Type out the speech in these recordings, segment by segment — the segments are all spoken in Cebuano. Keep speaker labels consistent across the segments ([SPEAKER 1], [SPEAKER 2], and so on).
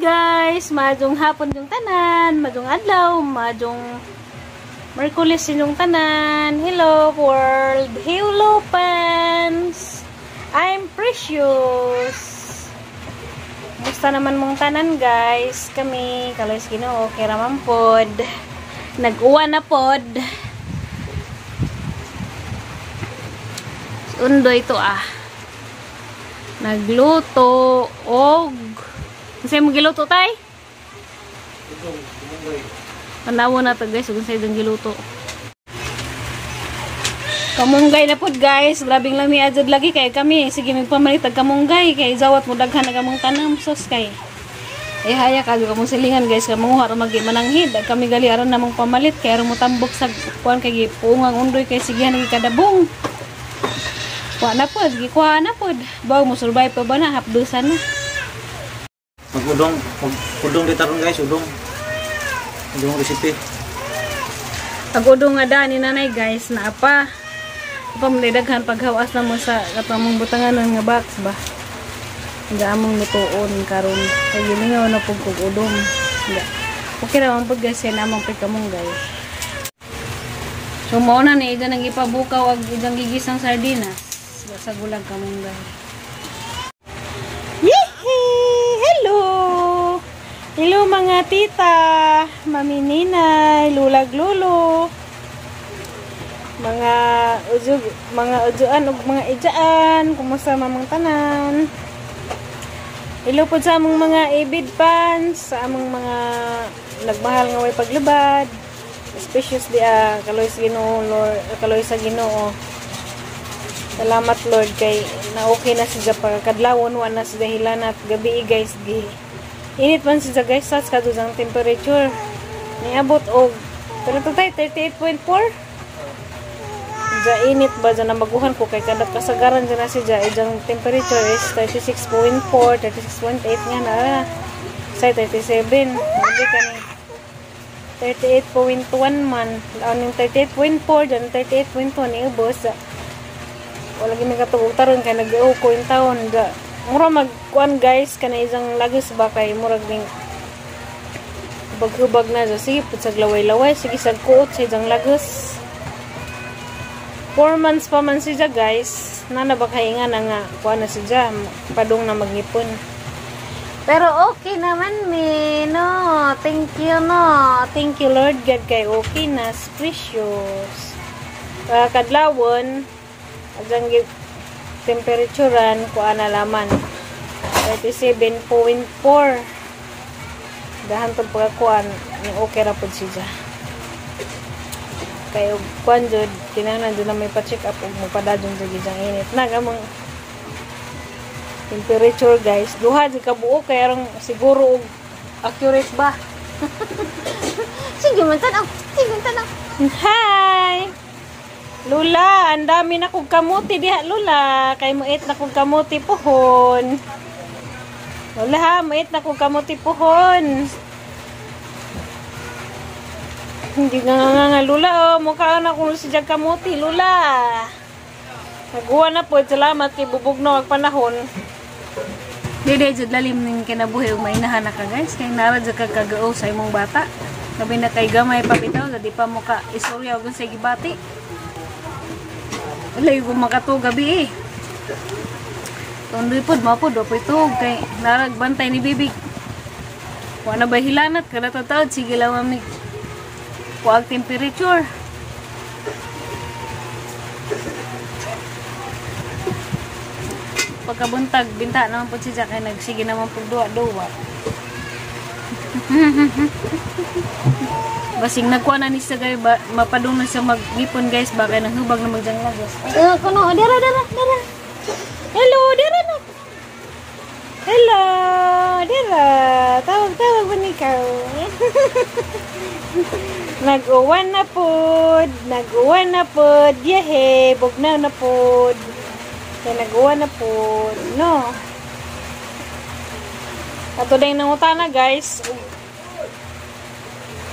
[SPEAKER 1] Guys! Maayong hapon yung tanan, maayong adlaw, maayong Merkulis inyong tanan. Hello world! Hello fans! I'm Precious! Musta naman mong tanan, guys? Kami, kaloy sa Ginoo, okay raman pod. Nag-uwan na pod. Si Undoy to ah. Nagluto og unsay mo giluto tay? Tanawo na to guys, ug unsay dong giluto. Kamunggay na pod guys, grabing lami adjud lagi kay kami. Sige magpamalit og kamunggay kay zawat mo daghan na kamong tanam sos kay. Eh haya kayo kamong silingan guys, kay manguha ra magi mananghid. Kami gali aron namong pamalit kay aron mo tambok sa kuan kay gipuungang Undoy kay sigihan gikadabong. Kuha na pod, gikuha na pod. Baw mo survive pa ba na hapdusan na.
[SPEAKER 2] Magudong, udong dito ron guys, udong. Udong recipe.
[SPEAKER 1] Pag-udong nga da ni nanay guys, naa pa. Pa mo daghan paghawas na mo sa katong butangan nga box ba. Nga among lutuon karon. Kay gilingaw na pud kog udong. Nga. Okay ra man pud guys, kay namang pud kamunggay. So mao na ni idan ang gipabukaw ag idang gigisang sardinas sa gulag kamunggay. Yehey! Hello! Hello mga tita, mami ninay, lulag lulo, mga ujug, mga ujuan ug mga ijaan, kumusta mamang tanan? Hello po sa among mga ibid fans, sa among mga nagmahal nga way paglubad. Especially di kaloy sa Ginoo, Lord, kaloy sa Ginoo. Salamat Lord kay na okay na siya pagkadlawon wa na siya hilanat gabi guys gi. Init man siya guys sa kaduzang temperature. Niabot og pero to tay 38.4. Ja init ba dyan na maguhan ko kay kada kasagaran dyan na siya ijang temperature is 36.4, 36.8 nga na. Say 37. Hindi kani 38.1 man. Aning 38.4 dyan 38.2 ni ubos. Wala gini katugog taron kay nag-uko in taon ga. Mura magkuan guys kana isang lagos ba kay murag ning hubag-hubag na dyan. Sige pud sa laway-laway, sige sa kuot sa isang lagos. 4 months pa man siya guys. Nana ba kay nga na nga kuan na siya padung na magnipon. Pero okay naman mi no. Thank you no. Thank you Lord God kay okay na precious. Kadlawon adyan temperaturean kuan na laman 37.4. Dahan tong pagkakuan ni okay ra pud siya. Kay og kuan jud kinahanglan jud na may pa-check up og mopadadyon jud ijang init na gamang temperature guys. Duha jud ka buok kay arong siguro og accurate ba. Sige man tan-aw, sige tan-aw. Hi. Lula, ang dami na kong kamuti diha Lula. Kay muit na kong kamuti puhon. Lula ha, muit na kong kamuti puhon. Hindi nga nga nga Lula oh, mukha na kong si kamuti Lula. Naguwa na po, salamat kay bubugno ang panahon. Dili jud lalim ning kinabuhi ug mainahan na ka guys kay nara jud ka kagao sa imong bata. Labi na kay gamay pa bitaw, di pa mo ka istorya og unsay gibati. Layo ko makatug gabi eh. Tundoy pod mapod wa poy tuog kay narag bantay ni bibig. Wa na ba hilanat kada taod sige lang mami. Kuag temperature. Pagkabuntag binta naman pod siya kay nagsige naman pud duwa-duwa. Basing nagkuha na ni siya guys, mapadung na siya maglipon guys, baka nang hubag na magjang lagos. Kuno, dara, dara, dara. Hello, dara na. Hello, dara. Tawag, tawag ba ikaw? Nag-uwan na pod, nag-uwan na pod, yehe, bugnaw na pod. Kaya nag-uwan na pod, no. Ato din nangutana guys.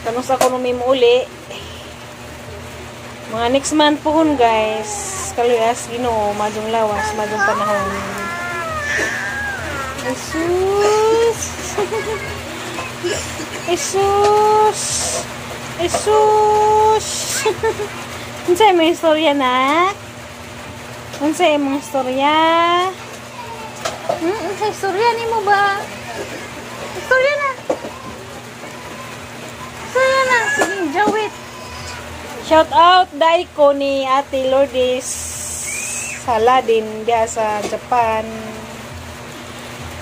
[SPEAKER 1] Kanus ako numi mo uli. Mga next month pohon guys. Kaluyas Ginoo, madung lawas, madung panahon. Asus. Precious. Jesus. Jesus. Unsa imong istorya na? Unsa imong istorya? Unsa istorya nimo ba? Istorya na. Istorya na. Sige, jawit. Shout out dai ko ni Ate Lourdes Saladin diya sa Japan.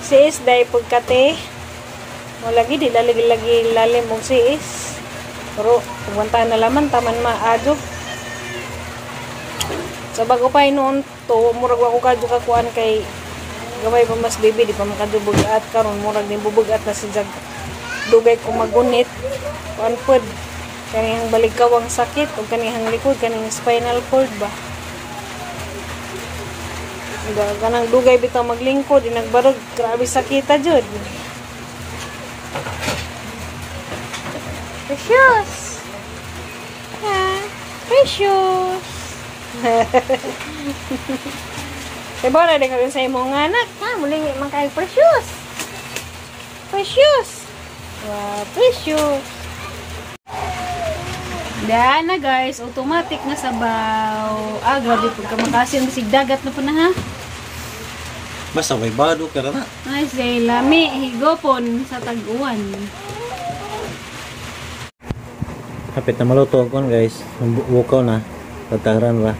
[SPEAKER 1] Sis dai pagkate. Mo lagi di lagi lalim og sis. Pero pumunta na laman taman maadyo. Sa bago pa noon to, murag wa ko kadyo kakuan kay gamay pa mas baby di pa makadyo bugat karon murag ni bubugat na si jag dugay ko magunit kuan pod kanihang baligkawang sakit o kanihang likod kaning spinal cord ba. Kanang dugay bitaw maglingkod inagbarog grabe sakita jud. Precious. Ha, precious. Diba na din sa imong anak, ha? Muling man kayo precious. Precious. Wow, precious. Daan na guys, automatic na sabaw. Ah, grabe pagka makasin sig dagat na po na ha.
[SPEAKER 2] Basta may bado ka na.
[SPEAKER 1] Ay, say lami higopon sa tag-uwan.
[SPEAKER 2] Hapit na maluto kon guys. Bukaw na. Tataran ra.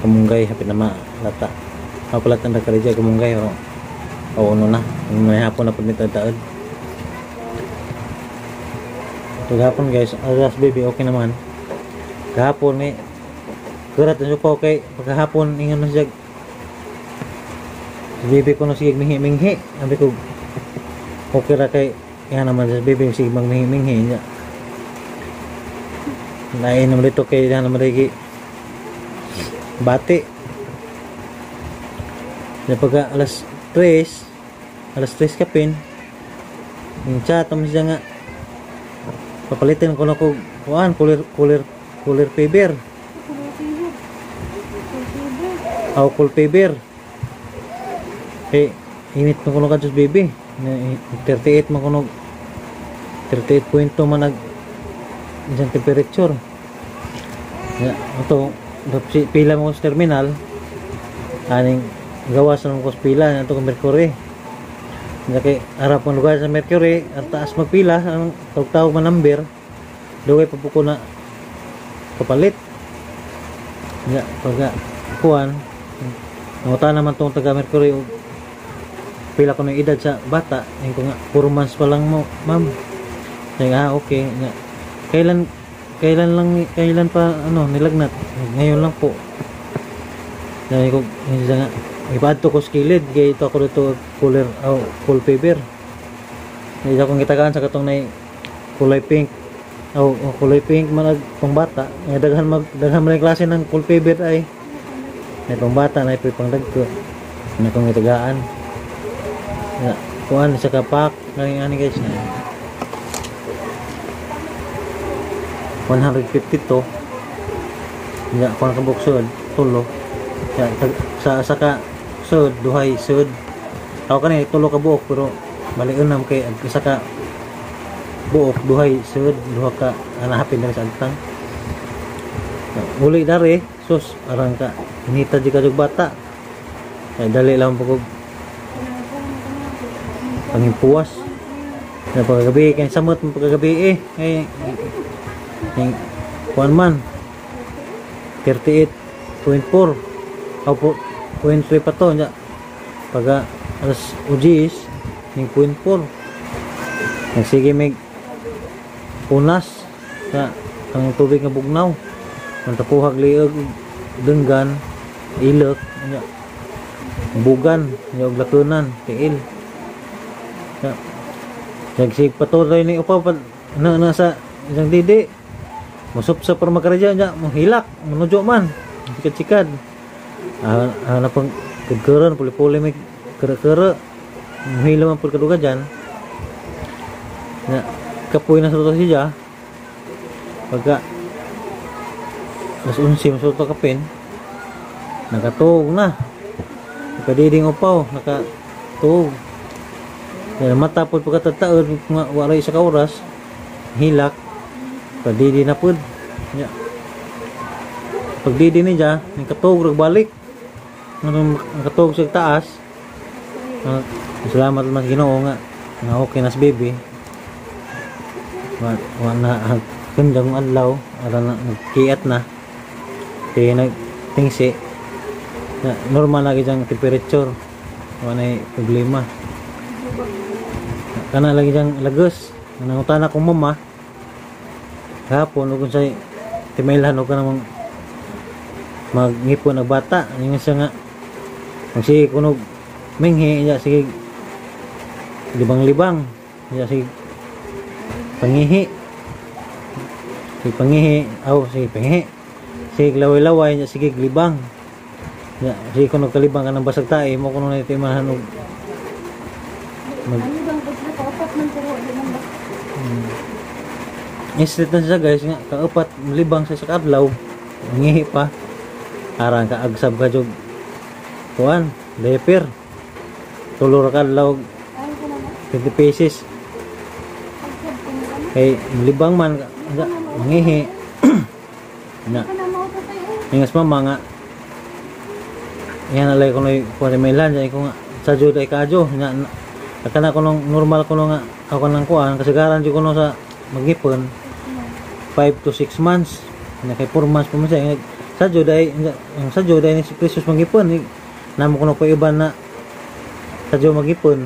[SPEAKER 2] Kamunggay hapit na malata. Mapalat ang karidya kamunggay o. O ano na. May hapon na pud mi taod. Ito gahapon guys, alas baby okay naman. Gahapon ni kurat na pa okay. Pagkahapon ingon man siya. Si baby ko no sige minghi-minghi. Sabi ko okay ra kay yan naman sa baby sige magminghi-minghi niya. Nainom dito kay yan naman lagi bati. Na pagka alas 3 kapin. Yung chat mo siya nga papalitin ko na ko kuan cooler fever. Aw cool fever. Eh init man kuno kadtos baby. 38 man kuno 38.2 man nag isang temperature. Ya, ito pila mo sa terminal. Aning gawas na mo sa pila ato kang Mercury. Kay harap ang lugar sa Mercury, ang taas magpila, ang tawag-tawag man number. Dugay pa po ko na kapalit. Ya, pagka kuan, nangutan naman tong taga Mercury og pila ko ng edad sa bata. Ayun ko nga 4 months pa lang mo, ma'am. Sabi, ah, okay. Nga, kailan pa ano nilagnat? Ngayon lang po. Sabi ko, hindi nga ibaadto ko sa kilid kay ito ako dito cooler oh, cool fever. Hindi akong gitagaan sa katong nay kulay pink. Oh, oh, kulay pink man ag pangbata. Nga daghan man klase ng cool fever ay. May pangbata na ipoy pangdagko. Ano akong gitagaan. Ya, kuan sa kapak nang ani guys na. 152. Ya, kuan ka buksod, tulo. Ya, sa ka sud, duhay sud. Ako kani tulo ka buok pero balion nam kay isa ka buok duhay sud, duha ka hanapin diri sa agtang. Uli dare, sus arang ka inita di ka jug bata. Ay dali lang po kog pangimpuwas. Na pagkagabi kay samot mo pagkagabi eh. Kay yung kuan man 38.4 o 0.3 pa to nya. Pagka alas 10 ning 0.4. Nagsige mig punas sa ang tubig nga bugnaw. Ang tapuhag liog denggan ilok nya bugan nya og lakunan tiil. Nya nagsige patuloy ni upaw pa na sa isang didi. Musup sa permakarya nya mohilak menuju man sikat-sikat. Ah, na pang kegkeran puli-puli may kere-kere muhila man pud kaduga dyan. Nya kapoy na sa siya. Pagka alas 11 masuto kapin nakatuog na. Nakadiding upaw nakatuog. Kaya mata pod pagkatataod nga waray sa ka oras hilak padidi na pod. Nya. Pagdidi niya, ning katog rag balik. Nang katog sa taas. Salamat man Ginoo nga nga okay na si baby. Wa na kundang adlaw ara na nagkiat na. Kaya nagtingsi na normal lagi diyang temperature. Wa na problema. Kana lagi diyang lagos. Nangutana kong mama kahapon ug unsay timailhan og kanang magnipon og bata. Ingon siya nga magsige kunog minghi iya sige libang-libang iya sige pangihi, sige pangihi, aw sige pangihi, sige laway-laway iya sige libang iya sige kunog kalibang kanang basag tae mo kuno na timahan og mag instant na siya guys nga kaupat libang sa kadlaw ngihi pa arang kaagsab ka jog kuan diaper tulo ra kadlaw 20 pesos kay libang man nga mangihi na ingas mama nga yan alay ko noy kuan may lan ko nga sa jud ay kadyo nga kana ko nung normal ko nga ako nang kuan kasagaran jud ko no sa magipon 5 to 6 months na kay 4 months pa man siya sa jud ay ang sa jud ay ni si Precious magipon namo ko no pa iban na sa jud magipon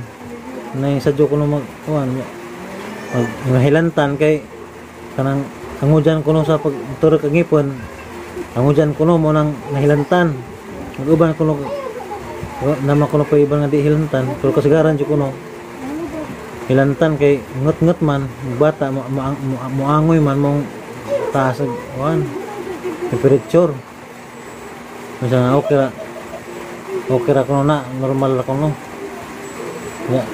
[SPEAKER 2] na yung sa jud ko no mag kuan mag mahilantan kay kanang angujan ko no sa pagturok ang ngipon angujan ko no mo nang nahilantan mag-uban ko no naman ko no pa iban nga di hilantan pero kasagaran jud ko no hilantan kay ngut-ngut man bata muangoy man mong taas ag kuan temperature. Masa nga okay ra kuno na normal ra kuno. Ya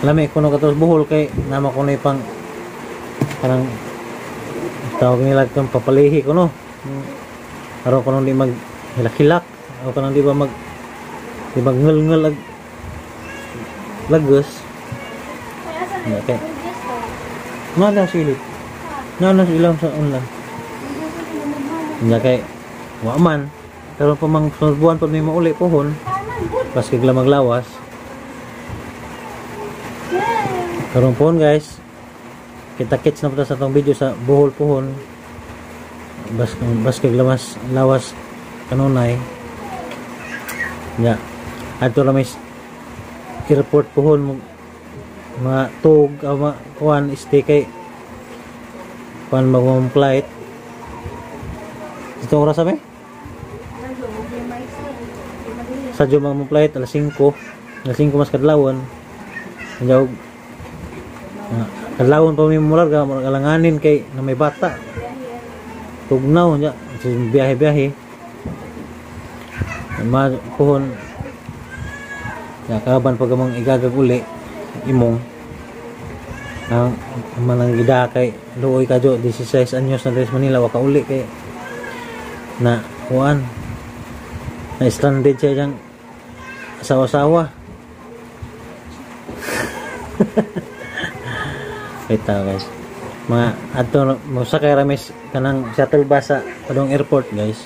[SPEAKER 2] lami kuno katos buhol kay nama kuno ipang kanang tawag nila itong papalihi kuno aron kuno di mag hilak-hilak o kanang di ba mag di ba ngel-ngel ag lagos. Okay. Nga na silip. Nga na silang sa unlan. Nga kay wa man. Pero pa mang sunod buwan pa may mauli pohon. Paskig lang maglawas. Karon pohon guys. Kita-kits na po sa atong video sa Bohol pohon. Baskig lawas lawas kanunay. Nga adto ra may airport pohon mga tug mga kuan stay kay kuan mag flight dito oras sabi sa jud mag flight alas 5 mas kadlawon jawg kadlawon pa mi mular ka alanganin kay na may bata tugnaw nya biyahe-biyahe ma puhon ya kaban pag among igagag uli imong ang manang gida kay luoy kadyo 16 anyos na diri sa Manila wa ka uli kay na kuan na stranded siya diyang asawa-asawa. Wait guys, mga adto mosakay ra mis kanang shuttle bus sa padung airport guys.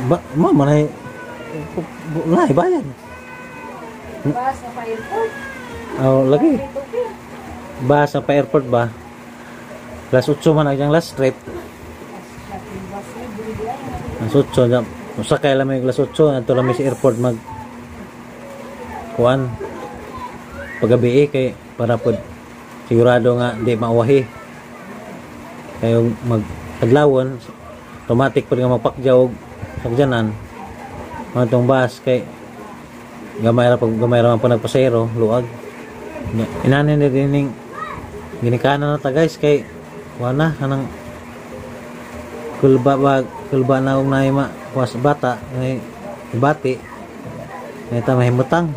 [SPEAKER 2] Ba mo manay lahi bayan.
[SPEAKER 1] Bus sa pa-airport.
[SPEAKER 2] Oh, lagi. Bus sa pa-airport ba? Alas 8 man ang last trip. Alas 8 jam. Usakay lang may alas 8 adto lang sa airport mag kuan. Pagabi kay para pod sigurado nga di mauwahi. Kayo mag adlawon automatic pod nga magpakjaw og sakyanan. Atong bus kay gamay ra pag gamay ra man po nagpasero luag. Inani na dining ginikanan na ta guys kay wana kanang kulba ba kulba na og naay ma kuwas bata nay bati nay ta mahimutang.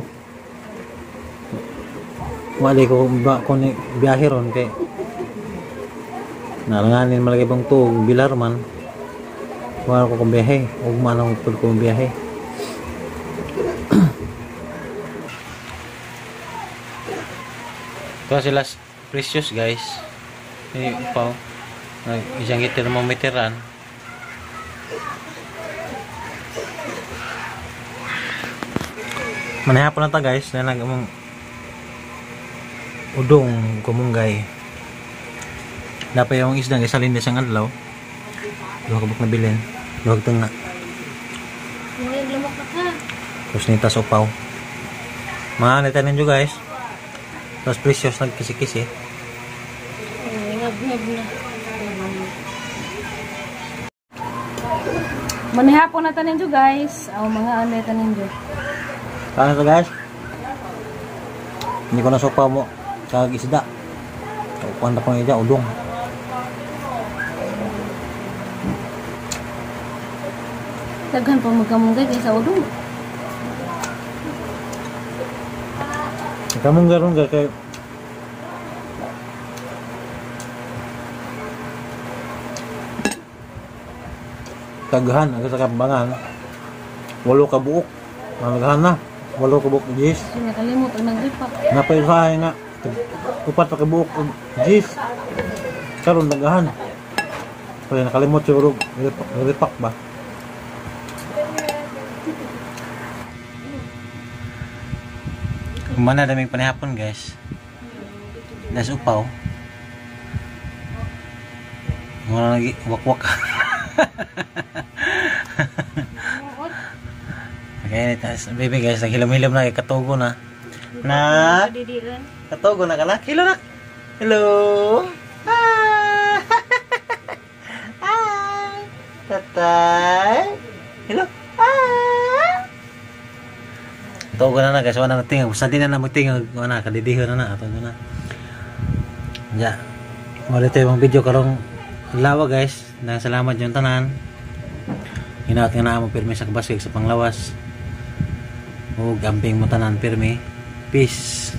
[SPEAKER 2] Wali ko ba ko ni biyahe ron kay nalanganin malagi bang tuog bilar man. Wala ko kung biyahe ug man ang pud ko biyahe. Kuha sila precious, guys. Ni upaw. Nag isang thermometeran. Manihapon na ta, guys, na nag among udong kumunggay. Dapat yung isda guys, salin siyang adlaw. Duha ka buk na bilin. Duha ka tunga. Tapos nita upaw. Mga nita ninyo, guys. Tapos precious nagkisi-kisi.
[SPEAKER 1] Ngab-ngab na. Manihapon na tanin guys. Aw mga ano tanin.
[SPEAKER 2] Paano to, guys? Hindi ko na sopa mo kag isda. Kuan na pang ija udong.
[SPEAKER 1] Daghan pa magkamunggay kaysa udong.
[SPEAKER 2] Kamunggay ron kay kagahan ang sa kambangan. Walo ka buok. Malagahan na. Walo ka buok jis.
[SPEAKER 1] Nakalimot ang nagripak.
[SPEAKER 2] Napayusahay nga. Upat pa ka buok og jis. Karon nagahan. Kaya nakalimot siguro ripak ba? Kumana daming panihapon, guys. Das upaw. Wala lagi wakwak. Okay, tas baby, guys, naghilom-hilom na katugo na. Na. Katugo na ka na. Hello nak. Hello. Hi. Hi. Tatay. Hello. Hi. Tugo na na, guys, wala na tingog. Basta di na na magtingog, wala kadidiho na na ato na. Ya. Wala tayo yung video karong adlaw, guys. Nang salamat yung tanan. Hinaot nga na mo pirmi sa kabasig sa panglawas. Ug amping mo tanan pirmi. Peace.